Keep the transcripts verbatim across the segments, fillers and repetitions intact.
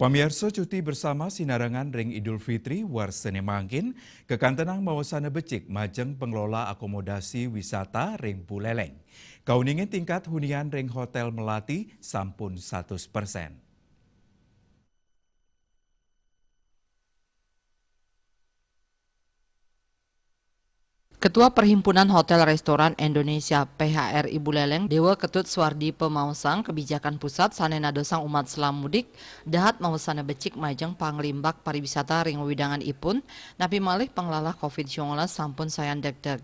Pamiarsa, cuti bersama sinarengan ring Idul Fitri warsane mangkin, kakantenang mawasana becik majeng pengelola akomodasi wisata ring Buleleng. Kauningin tingkat hunian ring Hotel Melati sampun satus persen. Ketua Perhimpunan Hotel Restoran Indonesia, P H R I, Buleleng, Dewa Ketut Suwardi, pamaosang kebijakan pusat sane nadosang umat selam mudik dahat mawasana becik majeng panglimbak pariwisata ring wewidangan ipun, napi malih panglalah covid sembilan belas sampun sayan degdeg.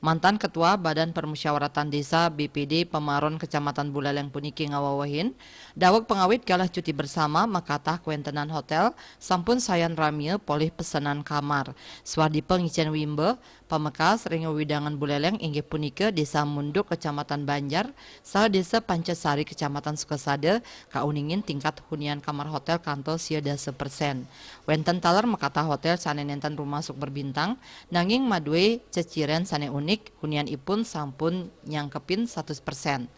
Mantan Ketua Badan Permusyawaratan Desa, B P D, Pemaron, Kecamatan Buleleng puniki ngawewehin, daweg pangawit galah cuti bersama makatah kawentenan hotel sampun sayan ramia polih pesenan kamar. Suwardi pangicen wimba, pamekas ring wewidangan Buleleng inggih punika Desa Munduk, Kecamatan Banjar, saha Desa Pancasari, Kecamatan Sukasada, kauningin tingkat hunian kamar hotel kantos sia dasa persen. Wenten taler makatah hotel sane nenten rumasuk berbintang, nanging madue ceciren sane unik, hunianipun sampun nyangkepin satus persen.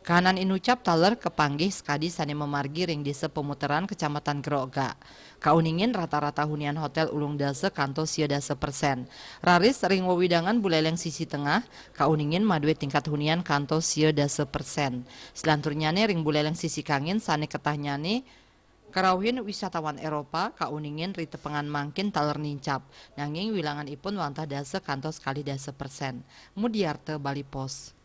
Kahanan inucap taler kapanggih sakadi sane mamargi ring Desa Pamuteran, Kecamatan Gerogak. Kauningin rata-rata hunian hotel ulung dasa kantos sia dasa persen. Raris ring wewidangan Buleleng sisi tengah, kauningin madue tingkat hunian kantos sia dasa persen. Selanturnyane ring Buleleng sisi kangin sane ketahnyane karauhin wisatawan Eropa, kauningin ri tepengan mangkin taler nincap, nanging wilanganipun wantah dasa kantos kalih dasa persen. Mudiarta, Bali Post.